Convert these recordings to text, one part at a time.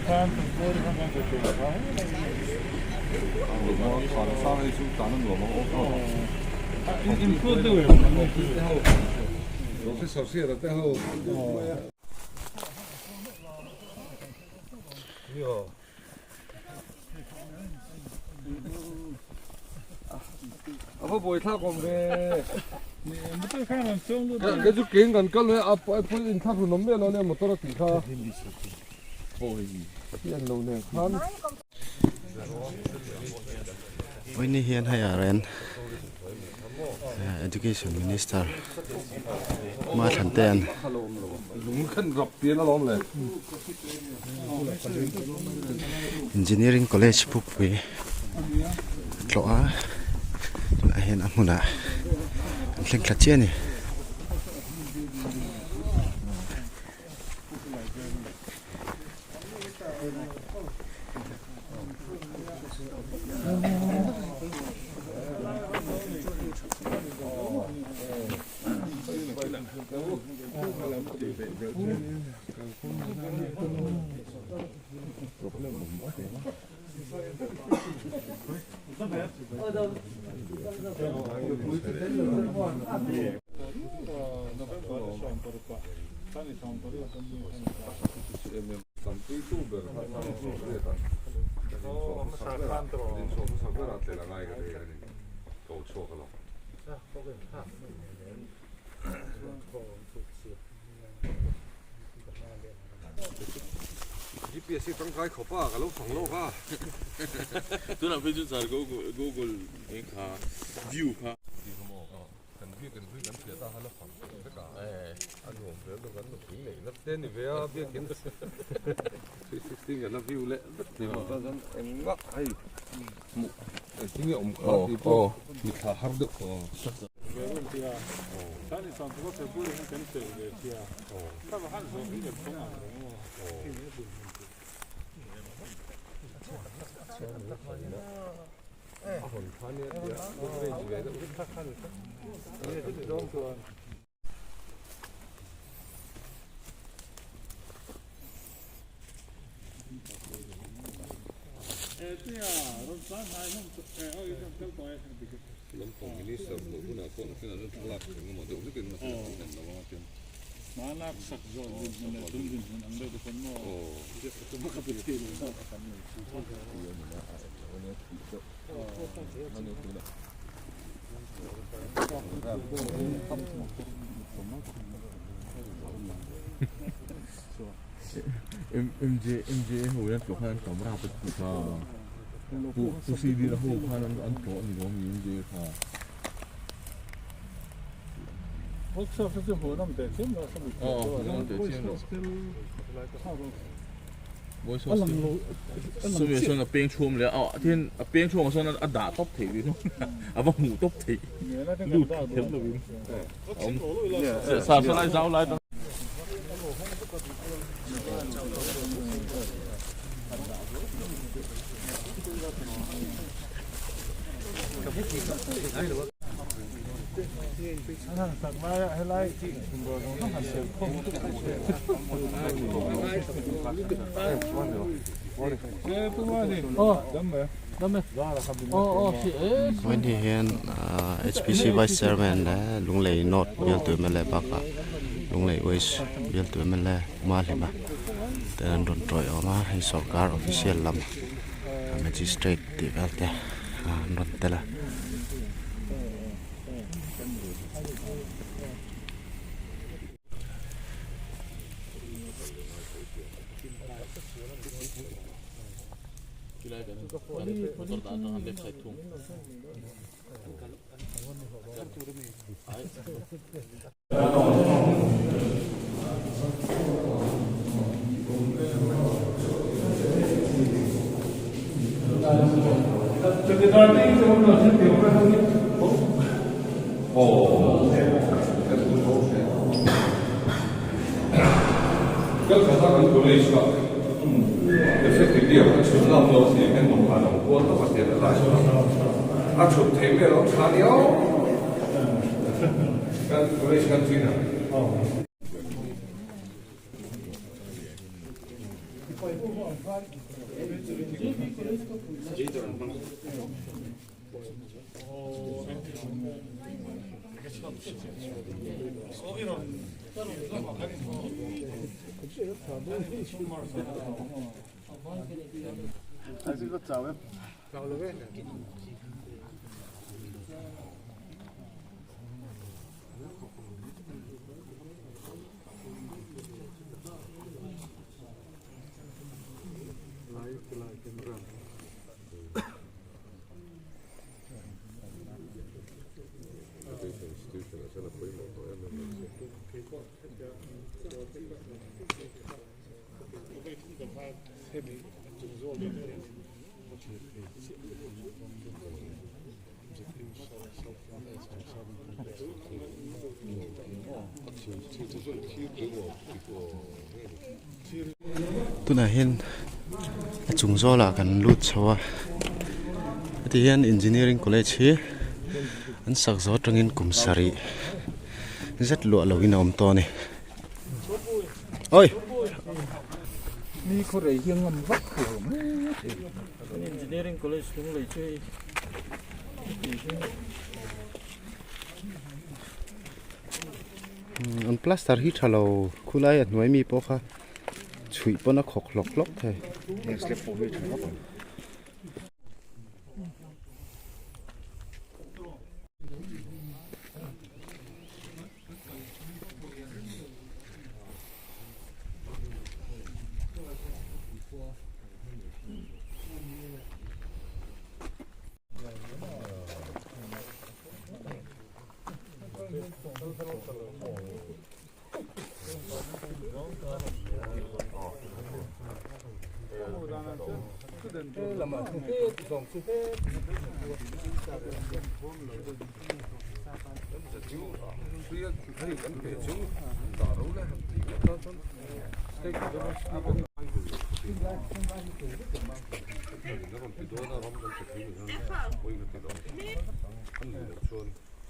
A va buai thlak awm ve. Ka chu keng kan kal he a pawh in thlak run awm miah lo nia motor a tih kha. Hi an lo nen khan. Vawiin hian hei ah ren Education Minister Mathlantea'n Engineering College pukpui a tlawh a tunah hian a hmunah an thleng thla chiah a ni. GPS hi tangkai khawp a ka lo fang lawk a. Tunah phei chu char Google Google kha view kha. Kan biakin hlui kan hriat a la fang vek a a nuam vel deuh kan nupui neih na te ni ve a biakin 360 kan la view leh vek thei ang chuan chuan engmah hei hmuh engtin nge awm kha tih pawh mithla har deuh A hawn kha nia tia long range ve deuh vek. Lampang minister hmuh hunah pawh nakin an thlalak engemaw deuh hlekin a hmuh lo ang a tiang. MJ MJ ho hian tlawh khan an camera pawh tih kha pu pu CD na ho khan an tlawh a ni lawm ni MJ kha. Workshop te chu hmuh nawm teh chiam lo a hmuh nawm teh chiam lo. Sumi sawn a peng chhum leh a tin a peng chhungah sawn a dah tawp theih rih a va hmuh tawp theih lut kher lovin a awm sa sawn lai zau lai Vawiin hi hian HPC vice chairman leh Lunglei North bialtu mla bakah Lunglei West bialtu mla Mahlima te an rawn tawiawm a hei sorkar official lam magistrate tih vel te an rawn tel a. A chhut theih vel awm tha nia. Kan college kan chin a. Tunah hian a chung zawlah kan lut chho a heti hian engineering college hi an sak zawh atangin kum sarih zet luah lohin a awm tawh a ni awi. An plaster hi tha lo khulai a hnuai mi pawh kha chhuih pawn a khawk hlawk hlawk thei.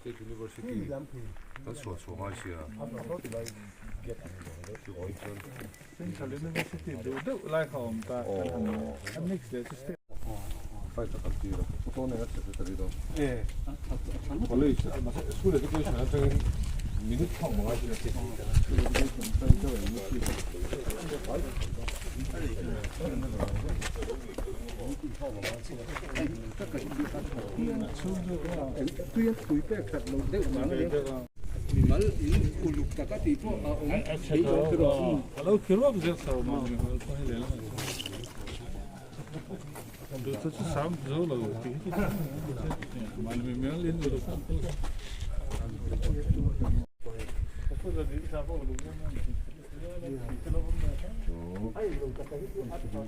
State University kan chhuah chhuah ngai sia Central University duh deuh lai kha awm ta a mix leh chu state fight a kal tir a photo nen a secretary dawn college school education atangin minute thang mangai chu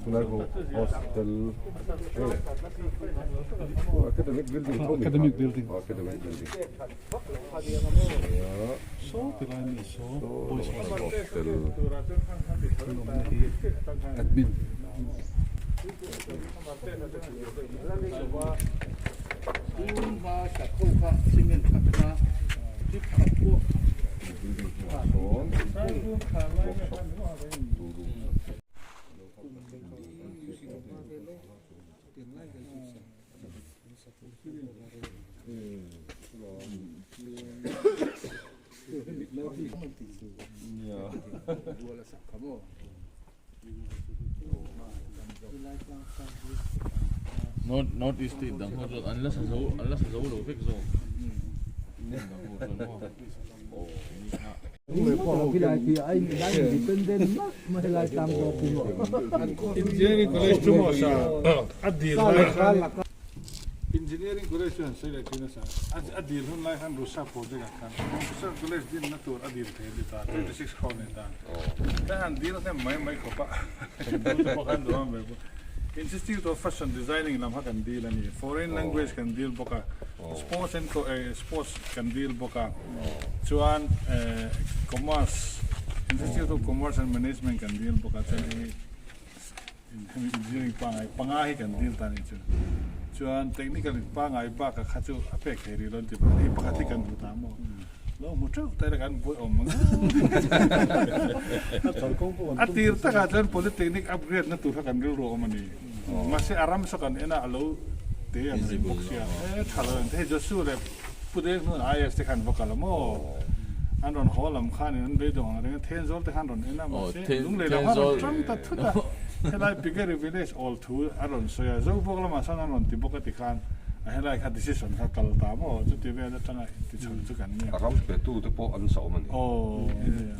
Tunlai ho hostel academic building tho ni Academic building. Academic building Saw tilai mi saw boys hostel admin. North North East state dang ho chuan an la sa zo an la sa zo lo vek zawk dang ho chuan maw Engineering College chu maw sa a dil lai khan Engineering College chu an sawi leh thin a sa a dil hun lai khan Rusa project ah khan Rusa College dinna tur a dil thei a ni ta 26 crore nei ta kan han dil hnem mai mai khawp a tu te pawh khan duh ang ve bawk Institute of Fashion Designing lam kha kan dil a ni Foreign Language kan dil bawk a Sports and Sports kan dil bawk a chuan Commerce Institute of Commerce and Management kan dil bawk a chuan hei hemi engineering pangai panga hi kan dil ta ni chu chuan technical pangai bakah kha chu a pek thei rih lo an ti bawk a hei pakhat hi kan hmu ta maw. Lo hmu teuh ta ila kan buai awm ang a. A tir takah chuan Polytechnic upgrade na tur kha kan rilru awm a ni. Mahse a ram saw kan en a, a lo te ang reng bawk sia. E tha lo ang te hei Joshua leh Pu Deng hnun IAS te khan va kal a maw? An rawn haw lam khanin an beidawng ang reng a, Thenzawl te khan rawn en a, mahse Lunglei lam khan rawn tang ta thut a. Helai Piggery Village awl thu a rawn sawi a, Zobawk lamah sawn an rawn ti bawk a ti khan a helai kha decision kha kal ta maw? Chuti vel atanga intichho chu kan ni. A ram petu te pawh an sawm a ni. Aw nia.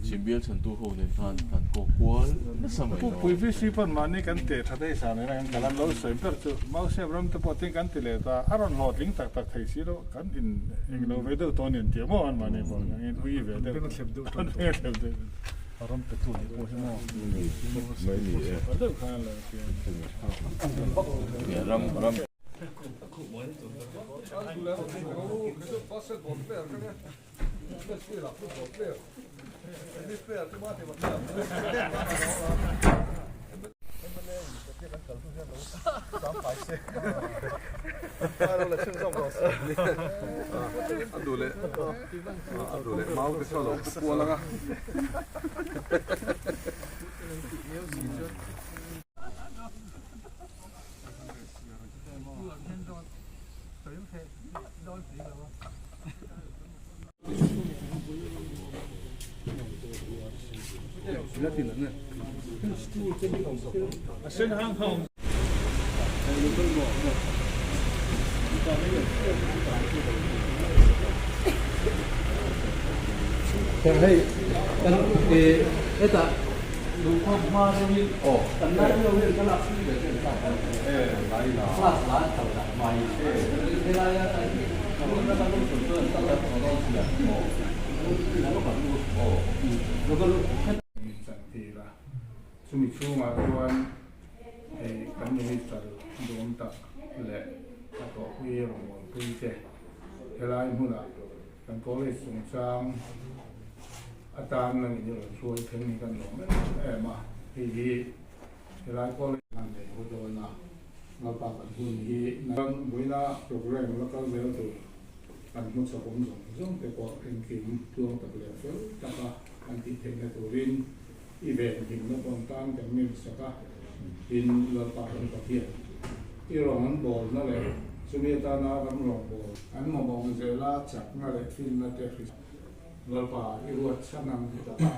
Chhimbial chhantu ho nen khan kan kawk kual nasa mai lo. Pui VC pawn mahni kan teh tha thei sa nena kan kal a, lo sawi ber chu Mausiam ram te pawh tin kan ti leh ta, a rawn hlawhtling tak tak thei si lo, kan in englo ve deuh tawh a ni an ti a maw an mahni pawh kan in ui ve deuh. An thlep deuh tawh. An thlep deuh. A ram petu nih pawh hi maw. Mai ni e. Deuh khan an lo ti a. Ram ram. Min chan tir a, chumi chhungah chuan hei kan minister duhawm tak leh a tawhpui rawngbawlpui te helai hmunah kan college chungchang atan langin i rawn hruai thleng hi kan lawm em em a, hei hi helai college an nei haw dawn a, Lalpa kan hun hi nan buaina programme la kal zel tur kan hmu chhawk awm zawng zawng te pawh engkim tluang tak leh fel taka kan tih theihna turin i venhimna pawn tan kan ngensak a, tin Lalpa kan Pathian i rawng an bawlna leh chumi atana ram rawngbâwl an mamawh zela chakna leh finna te Lalpa i ruat chhan ang taka.